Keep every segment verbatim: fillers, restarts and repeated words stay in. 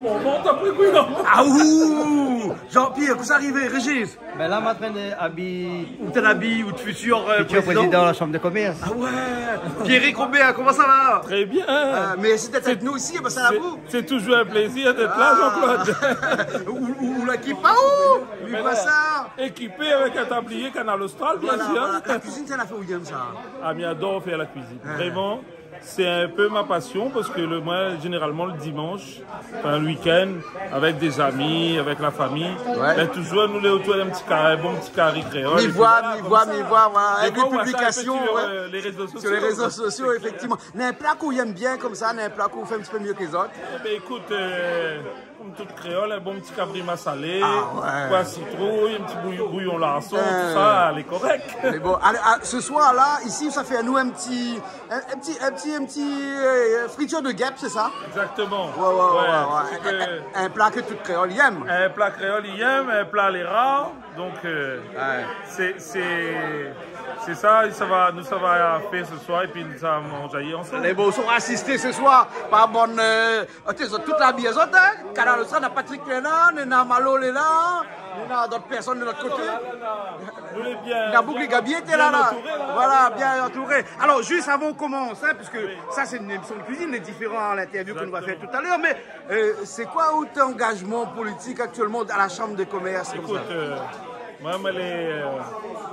Bon, bon, t'as pris, oui, non. Ah, ouh, Jean-Pierre, kosa i ariv, Régis ? Ben la, ma antrinn abiy, ou t'es abiy, ou futur, euh, futur président, président de la Chambre de Commerce. Ah ouais. Pierrick Robert, comment ça va ? Très bien. Ah, merci d'être avec nous ici, ben, ça va, vous ? C'est, c'est toujours un plaisir d'être là, Jean-Claude. Ah. Ou, ou, ou la équipe, ah, oh, oui, voilà. Équipé avec un tablier Kanal Austral, bien sûr. Voilà, voilà. La cuisine, sé in nafèr ou yèm sa ? Ah, mi ador fé la cuisine. Ah. Vraiment, c'est un peu ma passion parce que le, moi, généralement, le dimanche, enfin, le week-end, avec des amis, avec la famille, ben, toujours, nou lé otour d'in ti kari, bon ti kari kréol. Mi voi, mi voi, mi voi, voilà. Avec des publications, ouais. Et puis voilà. Des fois, on voit ça un peu sur, euh, les réseaux sociaux. Sur les réseaux sociaux, effectivement. Néna in pla ou yèm bien konmsa, néna in pla ou fé in ti pé myé ke lézot ? Eh ben, écoute, euh, Konm tout kréol, in bon ti kabri masalé, ah ouais, poi sitrouy, in ti bouy-, bouyon larson, euh, tout sa, lé korèk. Mé bon, alé, ah, ce soir-là, ici, sa fé anou in ti, in, in ti, in ti, in ti, euh, friture de guêpe, c'est ça ? Exactement. Ouais, ouais, ouais, ouais. In ti pé. In, in pla ke tout kréol i yèm. In pla kréol i yèm, in pla lé rar. Donk, euh, sé, sé, sé sa, sa va, nou, sa va fé ce soir, épi nou sa manz ansanm. Lé bon, sra asisté ce soir par bann, euh, Atann, zot tout la abiy, zot, hein ? Kanal Austral, néna Patrick lé la, néna Malo lé la, néna dot pèrsone de lot koté. Nou lé bien, néna Bougli Gabié té la, la. Bien antouré, la. Voilà, bien antouré. Alors, juste avant qu'on commence, hein, puisque ça, c'est une émission de cuisine, lé diféran a l'interview qu'on va faire tout à l'heure, mais, euh, c'est quoi out angajman politik aktièlman à la Chambre de Commerce, konmsa ? Écoute, euh, Moin, moin lé, euh,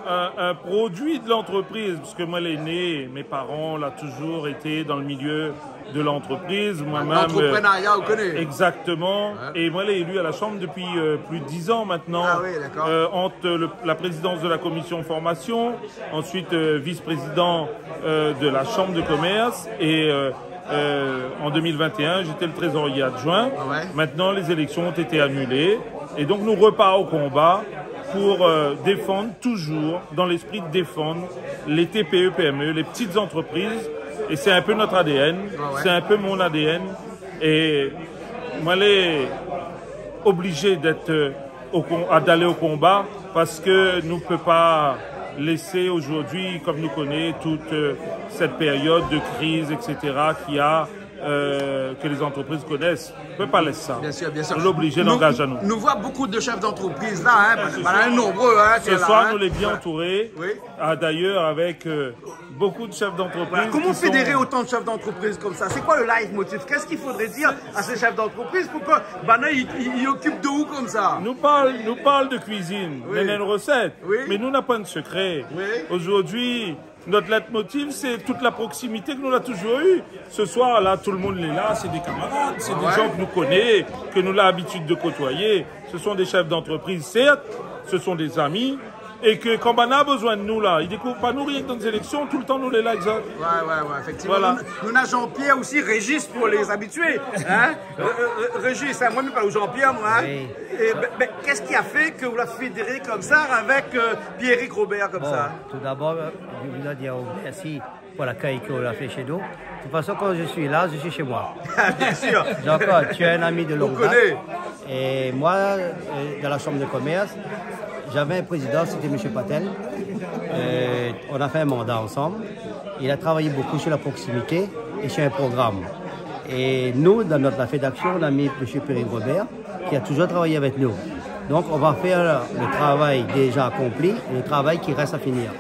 in, in produi de l'antrepriz, parske moin lé né, mé paran la touzour été dan le milié de l'antrepriz. Moin mèm, euh, l'antreprenarya, ou koné. Exactement. Ouais. É moin lé éli a la Shanm dopi, euh, plis de diz an mintnan. Ah oui, dakor. Euh, ant le, la prézidans de la komision formasion, ansuit, euh, vis-prézidan, euh, de la Shanm de komèrs é, euh, Euh, an deux mille vingt et un, j'étais le trésorier adjoint. Ah ouais. Maintenant, les élections ont été annulées. Et donc, nous repart au combat pour, euh, défendre toujours, dans l'esprit de défendre les T P E P M E, les petites entreprises. Et c'est un peu notre A D N, ah ouais, c'est un peu mon A D N. Et moin lé obligé d'être, euh, o kon-, a, d'alé o konba, parske nou pé pa lésé zordi, konm nou koné, tout, euh, sèt périod de kriz, et cetera, ki a, euh, ke lé zantrepriz i konès. Nou pé pa lès sa. Bien sûr, bien sûr. Nou lé oblizé d'angaz anou. Nou, nou voi bonpé de shèf d'antrepriz la, hein, ben, ben, sé sa, nonbré, hein, sé la, hein. Ce soir, nou lé bien antouré. Oui. Ah, d'ailleurs, avec, euh, bonpé de shèf d'antrepriz. Voilà. Koman ou fédèr otan de shèf d'antrepriz konmsa ? Sé koi le leitmotiv ? Kosa i fodré dir a sé shèf d'antrepriz pou ke, ben, i, i, i okip de ou konmsa ? Nou parl, nou parl de kuizine, oui, mé néna in rosèt. Oui. Mé nou, na poin de sekré. Oui. Zordi, nout leitmotiv, sé tout la proksimité ke nou la touzour u. Ce soir, la, tout le moun lé la, sé dé kamarad, sé dé, ouais, jan ke nou koné, ke nou la labitid de kotoiyé. Ce sont des chefs d'entreprise, certes, ce sont des amis, é ke kan banna la bezoin de nou la, i dékouv pa nou rienk dan lé zéléksion, toultan nou lé la, exact. Ouais, ouais, ouais, effectivement. Voilà. Nou, nou na Jean-Pierre osi, Régis pou lé zabitié, hein ? Euh, euh, euh, Régis, hein, moin mi parl Jean-Pierre, moin, hein ? Oui. É ben, ben, kosa i la fé ke ou la fédèr konmsa avèk, euh, Pierrick Robert konmsa ? Bon, tout d'abord, euh, mi vé dir mèrsi pou lakèy ke ou la fé shé nou. De toute façon, quand je suis là, je suis chez moi. Bien sûr. Donc, euh, tu es un ami de longue date. On connaît. Et moi, euh, dans la chambre de commerce, j'avais un président, c'était monsieur Patel. Euh, on a fait un mandat ensemble. Il a travaillé beaucoup sur la proximité et sur un programme. Et nous, dans notre, la fête d'action, on a mis monsieur Pierrick Robert, qui a toujours travaillé avec nous. Donc, on va faire le travail déjà accompli, le travail qui reste à finir,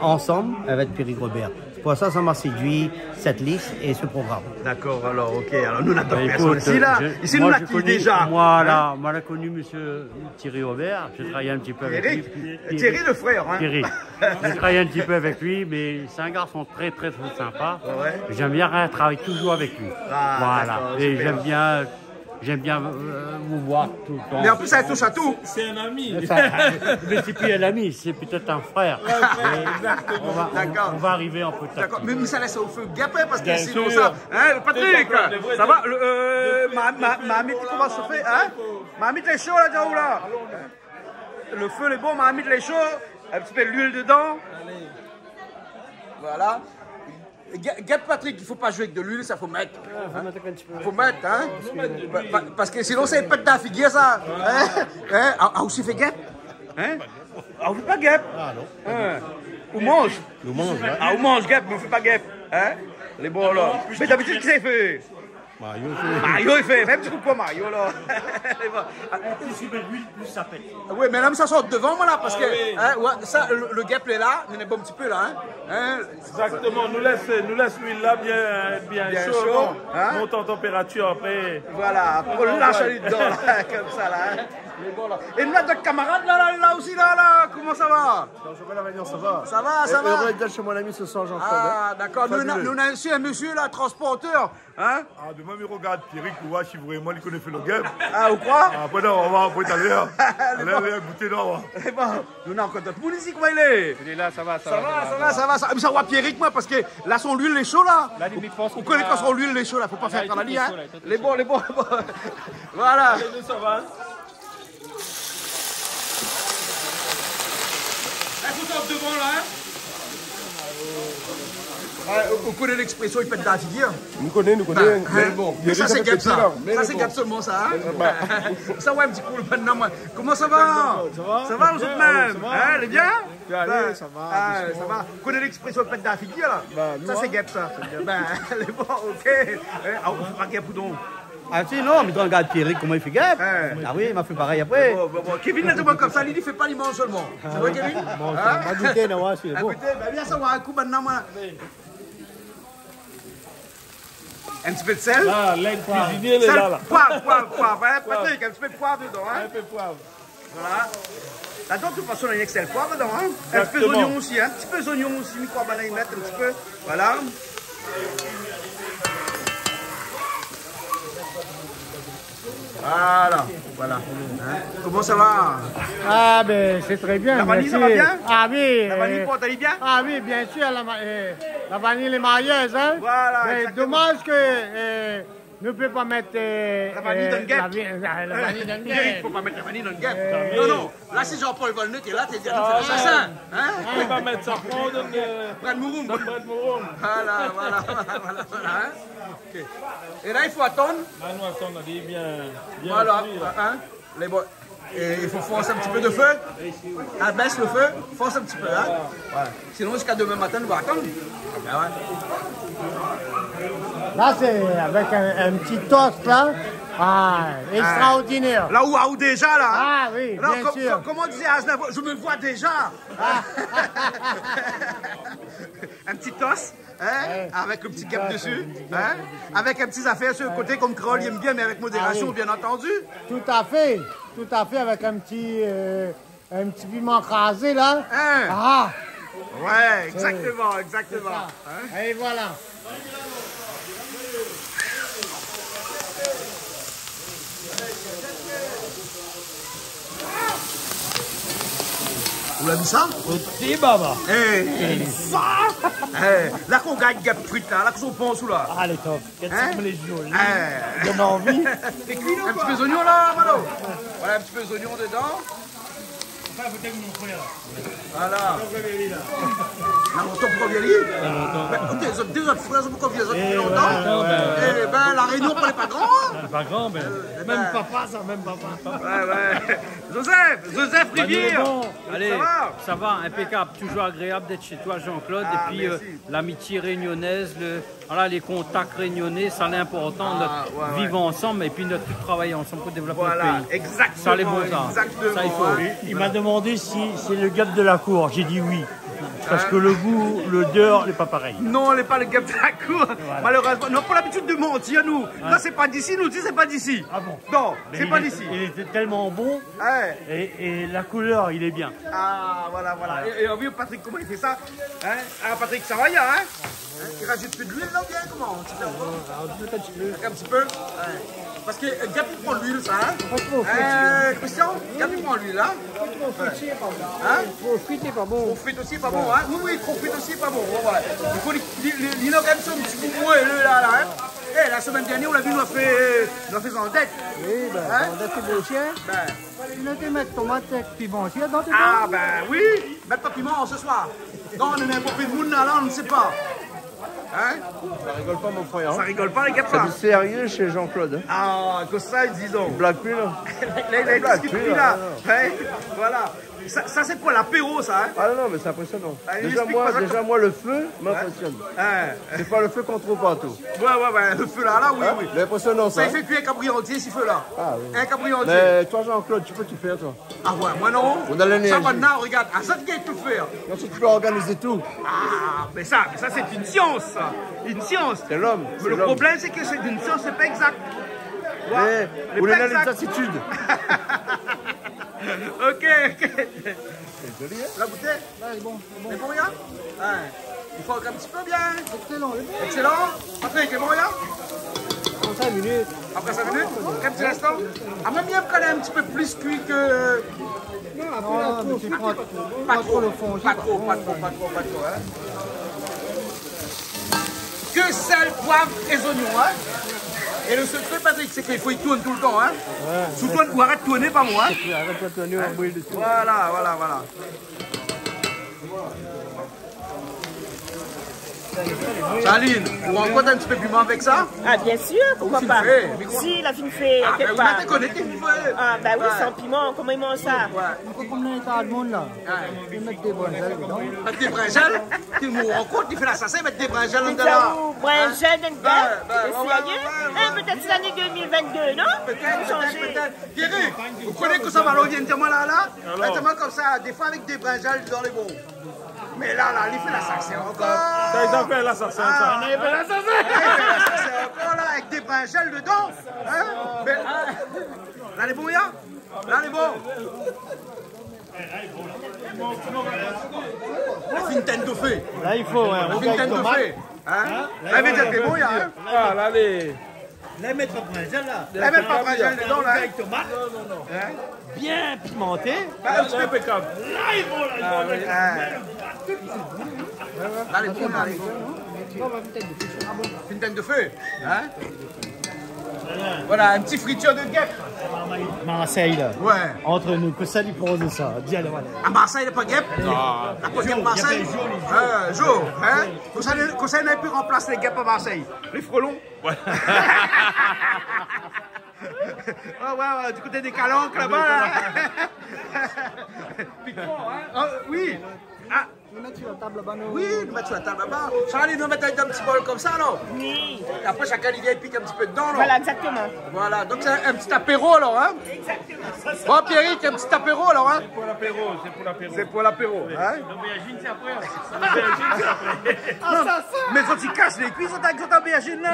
ensemble avec Pierrick Robert. C'est pour ça, ça m'a séduit, cette liste et ce programme. D'accord, alors, ok. Alors, nou na dot pèrsone isi la. Bah, écoute, je, moi, je connais, moi, la, moi, la connu monsieur Thierry Robert. J'ai travaillé un petit peu avec lui. Thierry, Thierry le frère, hein. Thierry. J'ai travaillé un petit peu avec lui, mais c'est un garçon très, très, très sympa. Ouais, ouais. J'aime bien travailler toujours avec lui. Ah, d'accord, super. Voilà. Et j'aime bien J'aime bien, euh, vous voir tout le temps. Mais en plus, ça touche à tout. C'est un ami. Enfin, mais c'est plus un ami, c'est peut-être un frère. Ouais, frère, exactement. Mais on va, on, on va arriver en contact. D'accord. D'accord. Mé, mé sa lès aou fé gèp, hein, parske sinon sa, hein, Patrick, ça va, le, euh, ma, ma, ma marmit i komans shofé, hein ? Ma marmit lé sho la, dja ou la. Le feu lé bon, ma marmit lé sho. Un petit peu l'huile dedans. Voilà. Gè-, gèp, Patrick, i fo pa zoué avèk de luil, sa fo mèt. Ah, fo mèt in ti pé. Fo mèt, hein. Pa-, pa-, parske sinon, sa i pèt dan la figir, sa. Hein ? Hein ? Ah, ah, ou osi i fé gèp ? Hein ? Ah, ou fé pa gèp ? Ah, non. Hein ? Ou manz ? Nou manz, ouais. Ah, ou manz gèp, mé ou fé pa gèp. Hein ? Lé bon, la. Mé d'abitid, kisa i fé ? Mario i fé. Mario i fé, mèm ti kou pou Mario la. Plis i mèt luil, plis sa pèt. Oui, mé la mi sa sort dovan moin la, parske, ah oui, in, oué, sa, lo, lo gèp lé la, néna in bon ti pé la, in. In ? Exactement, nou lès, nou lès luil la bien, bien sho, sho, bon, in ? Mont an tanpératir apré. Voilà, apré nou lash ali dodan la, konmsa la, in. Lé bon la. É nou néna dot kamarad la, la, la osi la, la. Koman sa va ? Bonjour La Réunion, ça va ? Ça va, ça va. Heureux d'être chez mon ami ce soir, Jean-Claude, hein. Ah, d'accord. Fabuleux. Nou néna, nou néna osi in mésyé la, transportèr. In ? Ah, domin mi rogard Pierrick pou oir si vréman li koné fé lo gèp. Ah, ou kroi ? Ah, bon, non, nou va oir apré talèr. Alé, alé, gouté, non, nou va oir. Lé bon. Nou néna ankor dot moun isi, koman i lé ? Lé la, sa va, sa va, sa va, sa va. Sa va, sa va, sa va. Mé sa, oua Pierrick, moin, parske la son luil lé sho la. La, li, mi pans ke... Ou koné kan son luil lé sho la, fo pa fé atann ali, in. Lé bon, lé bon, lé bon. Voilà. Alé, nou, sa va. Èk ou sort dovan la, in ? Ah, ou, ou koné léksprésyon, i pèt dan la figir ? Nou koné, nou koné. Bin, mé bon, mé sa sé gèp sa. Sa sé gèp solman sa, in ? Bin. Sa, oué, in ti kou lo bann la, moin. Koman sa va ? Sa va ? Sa va, zot mèm ? Sa va. In, lé bien ? Bin, alé, sa va, dousman. Ah, sa va. Ou koné léksprésyon i pèt dan la figir la ? Bin, nou, in. Sa sé gèp sa. Bin, lé bon, OK. In, ah, ou fé pa gèp ou donk ? Ah si, non, mé kan ou rogard Pierrick koman i fé gèp. In. Ah oui, ma fé parèy apré. Bon, bon, bon. Kevin la di amoin konmsa, li, li fé pa, li manz solman. Sé vré, Kevin ? Ah oui. Manz, ma gouté, non, oué, sé bon. Gouté, bin, vien sa oir in kou, bann la, moin. In ti pé d'sèl. La, lèg kuizinié lé la, la. Sèl, poiv, poiv, poiv, in, Patrick, in ti pé d'poiv dodan, in. In pé d'poiv. Voilà. La, de tout fason, néna rienk sèl, poiv dodan, in. Exactement. In ti pé zoignon osi, in. In ti pé zoignon osi, mi kroi bann la i mèt in ti pé. Voilà. Voilà, voilà. In ? Koman sa va ? Ah, bin, sé tré bien, mèrsi. La vanille, sa va bien ? Ah oui, euh, la vanille i port ali bien ? Ah oui, bien sûr, la va-, euh, la vanille lé marièz, in. Voilà, exactement. Mé domaz ke, euh, nou pé pa mèt, euh, la vanille dan lo gèp. La vi-, la, la vanille dan lo gèp. Fo pa mèt la vanille dan lo gèp. Euh, non, non. La, si Jean-Paul Volnay té la, té di anou, ah, sé in asasin, in ? Fo pa mèt sa, fo donn, euh, brèd mouroum. Donn brèd mouroum. Voilà, voilà, voilà, voilà, in ? OK. É la, i fo atann. La, nou atann, lé bien, bien kui, la. Voilà, in ? Lé bon. É i fo fors in ti pé lo fé. Abès lo fé, fors in ti pé, in ? Voilà. Sinon, ziska domin matin, nou va atann. Ah bin oué. La, sé avèk in, in ti toast la. Ah, extraordinaire. La ou, ou déza la, in ? Ah oui, bien sûr. Koman i di Aznavour, je me vois déjà. Ah. In ti toast, in, oué, avèk in ti gèp dési, in, avèk in ti zafèr su lo koté, konm kréol i èm bien, mé avèk modérasion, bien antandi. Ah oui. Tout à fait, tout à fait, avèk in ti, euh, in ti piman krazé la. In. Ah. Oué, exactement, exactement. Sé sa. In ? É voilà. Ou la vi sa ? Oté baba. É, é, sa ? É, la kan ou gard gèp frit la, la kosa ou pans ou la ? Ah, lé top. In ? Gèt sa koman lé zoli. É. Donn anvi. Sé kui la ou koi ? In ti pé zoignon la, Malo. Voilà, in ti pé zoignon dodan. Anfin, pétèt mon frèr la. Voilà. Tonton Gabriel, la. Non, tonton Gabriel. Bin, ékout, zot dé, zot frèr, zot konvié, zot dopi lontan. É oué, oué, oué. É bin, La Rényon, lé pa gran, in ? Lé pa gran, mé mèm papa, sa, mèm papa. Oué, oué. Joseph, Joseph Rivière. Manu Lebon. Alé, sa va ? Sa va, inpékab. Toujours agréable d'être chez toi, Jean-Claude. Ah, mèrsi. Et puis, euh, l'amitié réunionnaise, le, voilà, les contacts réunionnais, sa lé inportan, nout viv ansanm épi nout tout travay ansanm pou dévlop nout péi. Ah, oué, oué. Voilà, exactement, exactement. Sa lé bon, sa. Sa, i fo. Voilà. Il, il m'a demandé si c'est le guêpe de la cour. J'ai dit oui. Parce que le goût, l'odeur, lé pa parèy. Non, lé pa le guêpe de la cour. Voilà. Malheureusement, nou na pa labitid de mantir, nou. Kan sé pa d'isi, nou di sé pa d'isi. Ah bon ? Non, sé pa d'isi. Mais il est, il était tellement bon. Ouais. Et, et la couleur, il est bien. Ah, voilà, voilà. Voilà. É, é ou la vi Patrick, koman li fé sa ? Hein ? Ah, Patrick, sa va, in ? Hein ? Li razout pi de luil la, oubien koman ? Razout in ti pé. In ti pé ? Ouais. Parske, euh, gèp i pran luil, sa, in ? Pa tro, fé. Euh, Christian, gèp i pran luil, in ? Pa tro frit, lé pa bon. Hein ? Tro frit, lé pa bon. Tro frit osi, pa bon, in ? Oui, oui, tro frit osi, pa bon. Ouais, ouais. I fo li, li, li, li na kan mèm son ti gou moué, la, la, in ? Eh, la semèn dèrnièr, ou la vi, nou la fé, nou la fé zandèt. Oui, bin, zandèt, sé bon osi, in ? Bin. Ou té mèt tomat èk piman osi, dan, sé bon ? Ah, bin oui. Mèt pa piman se soir. Non, nou néna bonpé d'moun la, nou sé pa. Hein ? Ça rigole pas, mon frère, hein. Sa i rigol pa, lé gars, sa. C'est du sérieux chez Jean-Claude, hein. Ah, kosa i di, dizon. Li blag pi, la. Li, li, li diskit pi, la. Hein ? Voilà. Sa, sa sé pou lapéro, sa, hein ? Ah non, non, mé sé inprésionan. Ah, i ésplik pa sa. Déza, moin, le fé i inprésion. Ouais. Sé pa le fé k'on trouv partou. Ouais, ouais, ouais, le fé la, la, oui, oui. Hein ? Lé inprésionan, sa, hein ? Sa i fé kui in kabri antié, si fé la. Ah, oui. In kabri antié. Mé toi, Jean-Claude, tu peux tout faire, toi. Ah ouais, moin non. Ou na lénèrzi. Sa, banna, regard, azot i gingn tout fé. Non, si tu peux organiser tout. Ah, mé sa, mé sa, sé in sians, sa. In sians. Sé lom, sé lom. Mé le problèm, sé ke sé in sians, sé pa égzak. Ouais, mé ou lé pa égzak. Ou lé dan lé zertitid. Ok, ok. Lé zoli, hein ? La gouté ? Ouais, lé bon, lé bon. Lé bon, ya ? Ouais. I fo in ti pé bien. Excellent, lé bon. Excellent. Patrick, lé bon, ya ? An sink minit. Apré sink minit ? Kèk ti instan. Ah, moin, mi èm kan mèm in ti pé plis kui ke... Non, apré la sos, mé pa, pa tro, pa tro, pa tro, pa tro, hein. Ke sèl, poiv é zoignon, hein. É le sekré, Patrick, sé ke i fo i tourn toultan, hein. Ouais. Si ou tourn, ou arèt tourné, pa bon, hein. Arèt tourné, ou bril dési. Voilà, voilà, voilà. Charline, ou rann kont in ti pé piman avèk sa ? Ah, bien sûr, pourquoi pas. Ou fine fé, mé koi ? Si, la fine fé, ah, inkièt pa. Ah, ben oui, mé ou té koné ke fine fé. Ah, ben oui, san piman, koman i manz sa ? Ouais. Ou koné koman i lé, tout le monde, la. Ouais. I mèt dé brinzèl dedan. Mèt dé brinzèl ? Ou rann kont, i fé la, sa, sé mèt dé brinzèl andan la. Brinzèl andan. Hein ? Ben, ben, ouais, ouais, ouais, ouais. Eh, pétèt sé lané deux mille vingt-deux, non ? Pétèt, pétèt, pétèt. Thierry, ou koné kosa Malo i vien dir amoin la, la ? Alor ? Li di amoin konmsa, défoi avèk dé brinzèl dedan lé bon. Mé la, la, li fé la sarsèr ankor. Sa, sa, i fé la sarsèr, sa. Ah. Li fé la sarsèr. Li fé la sarsèr ankor, la, avèk dé brinzèl dedan. Hein ? Mé, ah, la, lé bon, ya ? La, lé bon. La fine tinn do fé. La, i fo, hein, la fine tinn do fé. Hein ? La, i vé dir ke lé bon, ya, hein ? Ah, la, lé... La, i mèt pa brinzèl, la. La, i mèt pa brinzèl dedan, la, hein ? Avèk tomat. Non, non, non. Hein ? Bien pimanté. Ah, in ti pé. Inpékab. La, i fo, la, i fo, ah, oui, la, ah. La, lé bon, la, lé bon. Fine tinn do fé, hein ? Voilà, in ti fritir de guêpe. Marseille, la. Ouais. Entre nous, kosa li pans de sa ? Di alé, voilà. À Marseille, lé pa guêpe ? Non. La pa guêpe Marseille ? Jo, li di. Euh, Jo, hein ? Kosa, kosa i pé ranplas lé guêpes à Marseille ? Lé frelons. Ouais. Ah ouais, ouais, du côté des Calanques, là-bas, là. Pik pa, hein ? Ah, oui. Ah. Nou mèt su la tab laba, nou. Oui, nou mèt su la tab laba. Charlie, nou mèt in ti bol konmsa, non ? Oui. É apré, shakinn i vien, i pik in ti pé dedan, non ? Voilà, exactement. Voilà, donk sé in ti apéro, alor, hein ? Exactement. Bon, Pierrick, in ti apéro, alor, hein ? Sé pou lapéro, sé pou lapéro. Sé pou lapéro, hein ? L'aubergine, c'est après, hein. L'aubergine, c'est après. Ah, sa, sa. Mé fo ti kas lé kui, sa, avèk sèt obèrjine la.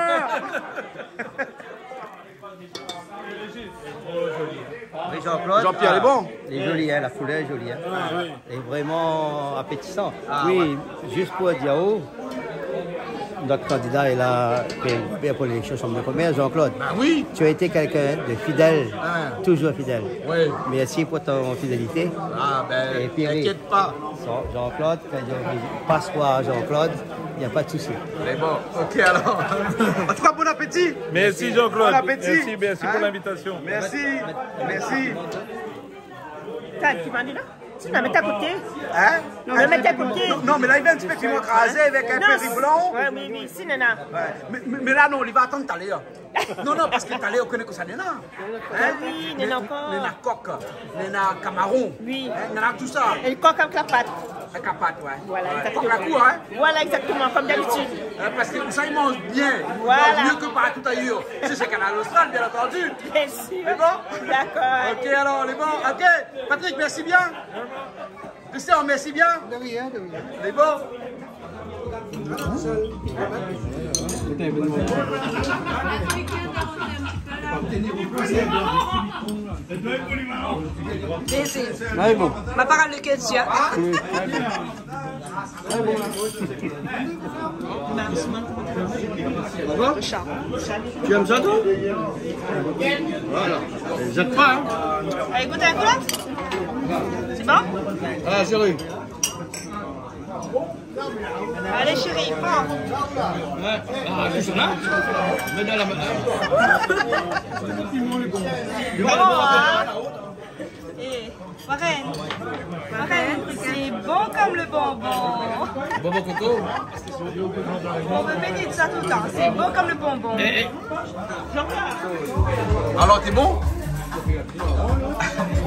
Oui, Jean-Claude. Jean-Pierre, ah, lé bon ? Lé zoli, hein, la koulèr lé zoli, hein. Ah, oui. Lé vréman apétisan. Ah, oui, ouais. Juste pour dire, oh, notre candidat est là, qui est bien pour l'élection chambre de commerce, Jean-Claude. Bah oui. Tu as été quelqu'un de fidèle, ah, toujours fidèle. Oui. Merci pour ton fidélité. Ah, ben, et puis, t'inquiète pas. Jean-, Jean-Claude, kan i di passe par Jean-Claude, y a pas de souci. Mé bon, ok, alor. En tout cas, bon appétit. Merci, Jean-Claude. Bon appétit. Merci, merci pour l'invitation. Hein ? Merci, merci. T'as un petit mandé là ? Si, non, mets à côté. Hein ? Non, mais mets à côté. Non, non, mé la, li vé in ti pé piman krazé avèk in pé ri blan. Ouais, oui, oui, si, nana. Ouais. Mé, mé, mé la, non, li va atann talèr. Non, non, parske talèr, ou koné kosa néna. Hein ? Ah oui, néna ankor. Néna kok, néna kamaron. Oui. Hein, néna tout sa. É le kok avèk la pat. Avèk la pat, ouais. Voilà, exactement. Kok la kour, hein ? Voilà, exactement, comme d'habitude. Hein, parske sa, i manz bien. Voilà. I manz myé ke partou ayèr. Si sé Kanal Austral, bien entendu. Bien sûr. Lé bon ? D'accord, allez. Ok, alor, lé bon. Ok, Patrick, merci bien. Christian, merci bien. De rien, de rien. Lé bon ? Bébé. Ah, lé bon. Ma parole de Ketia. Oui. Ah, lé bon. D'accord ? Tu aimes ça, toi ? Voilà. Zèt pa, hein ? Allez, goûte un coup, là. C'est bon ? Ah, chérie. Allez, chérie, prends. Ouais. Ah, tout ça, là ? Mets dans la main. Bon, hein ? Eh, Warren. Warren, c'est bon comme le bonbon. Bonbon coco. On me dit ça tout le temps, c'est bon comme le bonbon. Eh, eh. Alors, t'es bon ?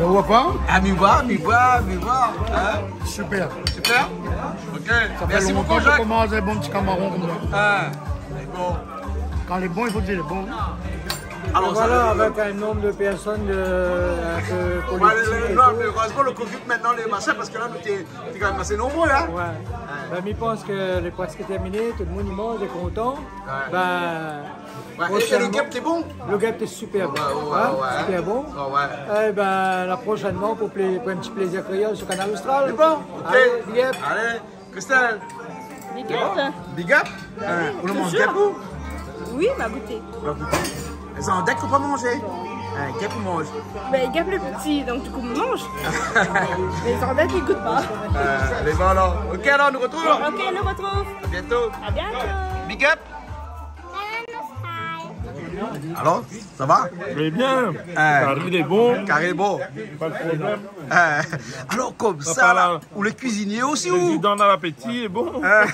Ou voi pa ? Ah, mi voi, mi voi, mi voi. Hein ? Super. Super ? Ok. Sa fé lontan ke mi komans in bon ti kamaron konmsa. Ah, lé bon. Kan lé bon, i fo dir lé bon. Alors, voilà, avec un nombre de personnes, euh, un peu politique et tout. Ouais, le, le, non, mais heureusement, le covid, maintenant, les machins, parce que là, nous, t'es, t'es quand même assez nombreux, hein. Ouais. Ouais. Ben, mi pans ke lé prèsk terminé, tout le moun i manz, lé kontan. Ouais. Ben, ouais, é, é le prochainement, guêpe, t'es bon ? Le guêpe, t'es super bon. Ouais, ouais, ouais. Super bon. Ouais, ouais. Eh ben, la prochainement, pour plé-, pour un petit plaisir créole sur Kanal Austral. Lé bon, ok. Allez, guêpe. Allez. Christelle. Big up. Big up. Hein, ou la manz guêpe ou ? Oui, ma gouté. Ma gouté. Lé zandèk ou pa manzé ? Hein, guêpe ou manz ? Ben, guêpe lé pti, donk du kou mi manz. Mé lé zandèk i gout pa. Euh, lé bon alor. Ok, alors, nous retrouvons. Ok, nous retrouvons. À bientôt. À bientôt. Big up. Alors, ça va ? Très bien. Hein. Kari lé bon. Kari lé bon. Pas de problème. Hein. Alors, konmsa la, ou lé kuizinié osi, ou ? Président a l'apétit, lé bon. Hein ?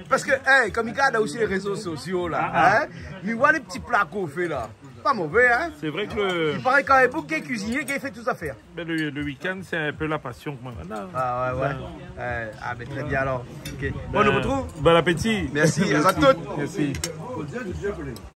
Parske, hein, konm i gard osi lé rézo sosio la, hein, mi voi lé ti pla k'ou fé la. Pa mové, hein ? C'est vrai que le... I paré kan in bon kuizinié, i fé tout zafèr. Ben, le, le week-end, c'est un peu la passion que moi, voilà. Ah ouais, ouais. Ouais. Euh, ah, ben, très bien alors. Ok. Bon, nous retrouvons. Bon appétit. Merci, à toutes. Merci.